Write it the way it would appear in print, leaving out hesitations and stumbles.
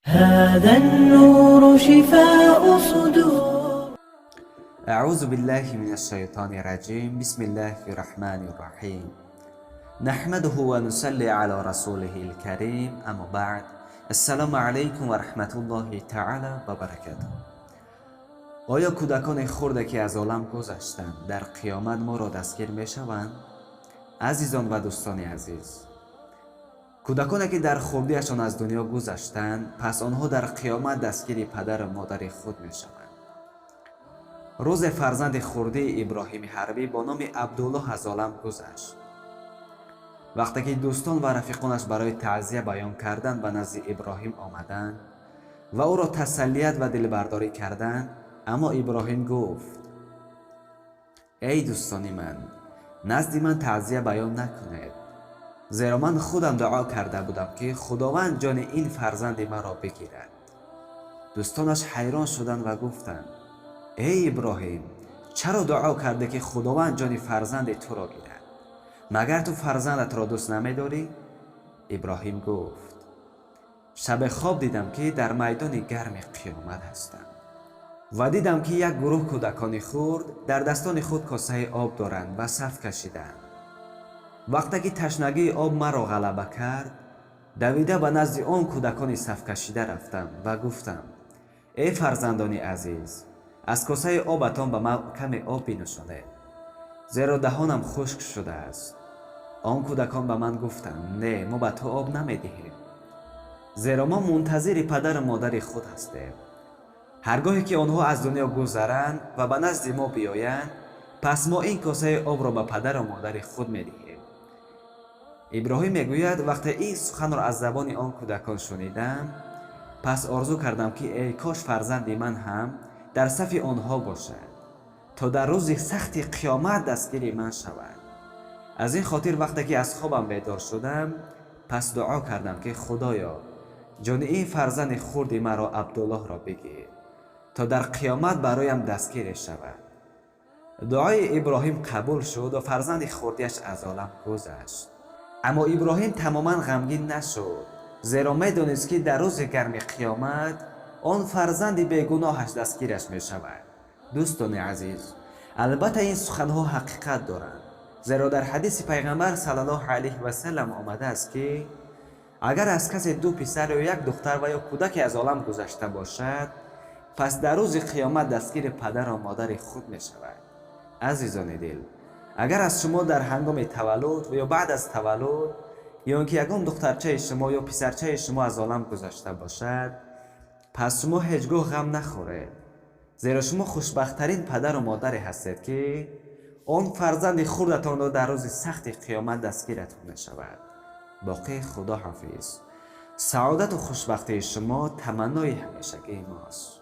هذا النور شفاء صدور. أعوذ بالله من الشيطان الرجيم. بسم الله الرحمن الرحيم. نحمده ونصلي على رسوله الكريم. أما بعد، السلام عليكم ورحمة الله تعالى وبركاته. Оё кӯдакони хурде, ки аз олам гузаштанд, дар қиёмат моро дастгир мешаванд? Азизон ва дӯстони азиз, кӯдаконе, ки дар хурдиашон аз дунё гузаштанд, пас онҳо дар қиёмат дастгири падару модари худ мешаванд. Рӯзе фарзанди хурдии Иброҳими Ҳарбӣ бо номи Абдуллоҳ аз олам гузашт. Вақте ки дӯстон ва рафиқонаш барои таъзия баён кардан ба назди Иброҳим омаданд ва ӯро тасаллият ва дилбардорӣ карданд, аммо Иброҳим гуфт: «Эй дӯстони ман, назди ман таъзия баён накунед, зеро ман худам дуо карда будам, ки Худованд ҷони ин фарзанди маро бигирад». Дӯстонаш ҳайрон шуданд ва гуфтанд: «Эй Иброҳим, чаро дуо кардӣ, ки Худованд ҷони фарзанди туро гирад? Магар ту фарзандатро дӯст намедорӣ?» Иброҳим гуфт: «Шабе хоб дидам, ки дар майдони гарми қиёмат ҳастам ва дидам, ки як гурӯҳ кӯдакони хурд дар дастони худ косаи об доранд ва саф кашиданд. Вақте ки ташнагии об маро ғалаба кард, давида ба назди он кӯдакони сафкашида рафтам ва гуфтам: эй фарзандони азиз, аз косаи обатон ба ман каме об бинӯшонед, зеро даҳонам хушк шудааст. Он кӯдакон ба ман гуфтанд: не, мо ба ту об намедиҳем, зеро мо мунтазири падару модари худ ҳастем. Ҳаргоҳе ки онҳо аз дунё гузаранд ва ба назди мо биёянд, пас мо ин косаи обро ба падару модари худ медиҳем». Иброҳим мегӯяд: «Вақте ин суханро аз забони он кӯдакон шунидам, пас орзу кардам, ки эй кош фарзанди ман ҳам дар сафи онҳо бошад, то дар рӯзи сахти қиёмат дастгири ман шавад. Аз ин хотир, вақте ки аз хобам бедор шудам, пас дуо кардам, ки Худоё, ҷони ин фарзанди хурди маро, Абдуллоҳро, бигир, то дар қиёмат бароям дастгире шавад». Дуои Иброҳим қабул шуд ва фарзанди хурдиаш аз олам гузашт. Аммо Иброҳим тамоман ғамгин нашуд, зеро медонист, ки дар рӯзи гарми қиёмат он фарзанди бегуноҳаш дастгираш мешавад. Дӯстони азиз, албатта, ин суханҳо ҳақиқат доранд, зеро дар ҳадиси Пайғамбар саллаллоҳу алайҳи васалам омадааст, ки агар аз касе ду писар ё як духтар ва ё кӯдаке аз олам гузашта бошад, пас дар рӯзи қиёмат дастгири падару модари худ мешавад. Азизони дил, агар аз шумо дар ҳангоми таваллуд ва ё баъд аз таваллуд ё ин ки ягон духтарчаи шумо ё писарчаи шумо аз олам гузашта бошад, пас шумо ҳеҷ гоҳ ғам нахӯред, зеро шумо хушбахттарин падару модаре ҳастед, ки он фарзанди хурдатонро дар рӯзи сахти қиёмат дастгиратон мешавад. Боқӣ Худо ҳофиз. Саодату хушбахтии шумо таманнои ҳамешагии мост.